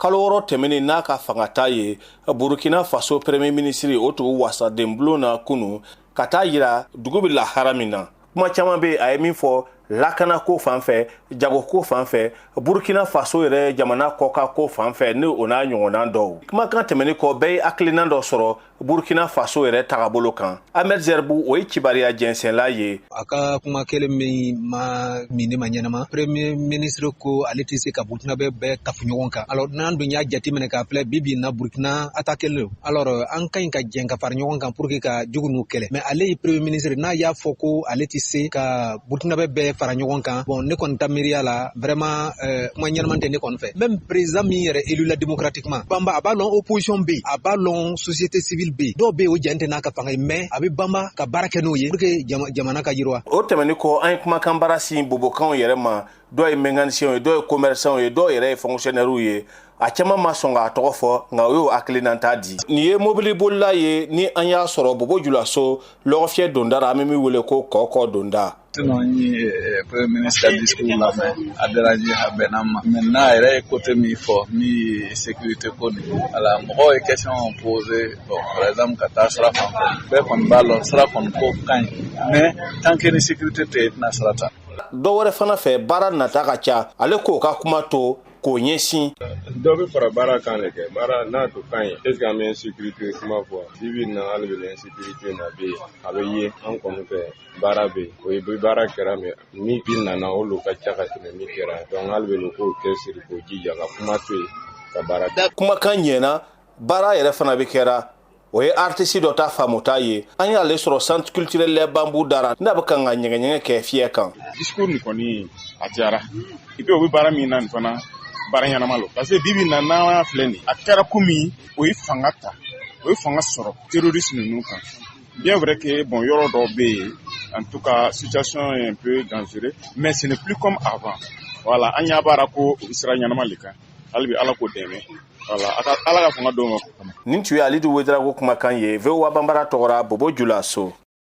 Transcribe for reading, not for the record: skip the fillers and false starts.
Kalo 6 tɛmɛnen n'a ka fangata ye, Burukina Faso premier ministre o tugu wasadenbulon na kunu ka taa yira dugu bɛ lahara min na. Kuma caman bɛ, a ye min fɔ lakanako fan fɛ, jagoko fan fɛ, Burukina Faso yɛrɛ jamana kɔkan ko fan fɛ, ni o n'a ɲɔgɔnna dɔw. Kumakan tɛmɛnen kɔ, bɛɛ ye hakilina dɔ sɔrɔ Burukina Faso yɛrɛ tagabolo kan. Ahmed Zerbu, o ye cibariya jɛnsɛnla ye. A ka kuma kelen min ma min ne ma ɲɛnama, premier ministre ko ale tɛ se ka Burukina bɛɛ kafu ɲɔgɔn kan. Alors, n'an dun y'a jateminɛ k'a filɛ, bi bi in na, Burukina attaqué don. Alors, an ka ɲi ka jɛn ka fara ɲɔgɔn kan pour que ka jugu n'u kɛlɛ. Mais ale ye premier ministre, n'a y'a fɔ ko ale tɛ se ka Burukina bɛɛ fara ɲɔgɔn kan, bon, ne kɔni ta miiriya la, vraiment, kuma ɲɛnama tɛ ne kɔni fɛ. Même président min yɛrɛ élu la démocratiquement, banba, a b'a lɔn opposition bɛ yen, a b'a lɔn société civile bɛ yen, dɔw bɛ yen, o jɛn tɛ n'a ka fanga ye, mais a bɛ banba ka baara kɛ n'o ye pour que jamana ka yiriwa. O tɛmɛnin kɔ, an ye kumakan baara sin bobokanw yɛrɛ ma. Dɔw ye mécanicien ye, dɔw ye commerçant ye, dɔw yɛrɛ ye fonctionnaire ye. A caman ma sɔn k'a tɔgɔ fɔ, nka o y'o hakilinata di. Nin ye mobili bolila ye ni an y'a sɔrɔ Bobo Julaso lɔgɔfiyɛ dondara, an bɛ min wele ko Kɔkɔ donda. Sinon, n ye premier ministre ka discours lamɛn, a diyara n ye, a bɛnna n ma. Maintenant, a yɛrɛ ye côté min fɔ, min ye sécurité ko nin, voilà, mɔgɔw ye question posé. Bon, par exemple, ka taa sira fan fɛ, bɛɛ kɔni b'a lɔn sira kɔni ko ka ɲi, mais tant que ni sécurité tɛ yen, i tɛna sira ta. Dɔ wɛrɛ fana fɛ, baara nata ka ca, ale k'o ka kuma to k'o ɲɛsin. Dɔ bɛ fara baara kan de kɛ. Baara n'a to ka ɲi, est ce que an bɛ insécurité kuma fɔ? Bi bi in na, hali bi insécurité na bɛ yen, a bɛ ye an kɔni fɛ, baara bɛ yen, o ye baara kɛra, mais min bi nana, o lo ka ca ka tɛmɛ min kɛra. Donc hali bi u k'o cɛsiri, k'o jija, ka kuma to yen, ka baara kɛ. Kumakan ɲɛna, baara yɛrɛ fana bɛ kɛra. O ye artiste dɔ ta faamuta ye. An y'ale sɔrɔ centre culturel Les Bambous dara n'a bɛ kan ka ɲɛgɛɲɛgɛ kɛ fiyɛ kan. Discours nin kɔni, a diyara. Et puis, o bɛ baara min na nin fana, baara ɲɛnama lo, parce que bi bi in na, n'an y'a filɛ nin, a kɛra komi o ye fanga ta, o ye fanga sɔrɔ terroriste ninnu kan. Bien vrai que bon, yɔrɔ dɔw bɛ yen, en tout cas, situation est un peu dangereux, mais ce n'est plus comme avant. Voilà, an ɲa b'a ko o bɛ sira ɲɛnama le kan. Hali bi, Ala k'o dɛmɛ. Voilà, a ka Ala ka fanga d'o ma. Nin tun ye Alidu Wedarago kumakan ye, VOA Banbara tɔgɔra, Bobo Julaso.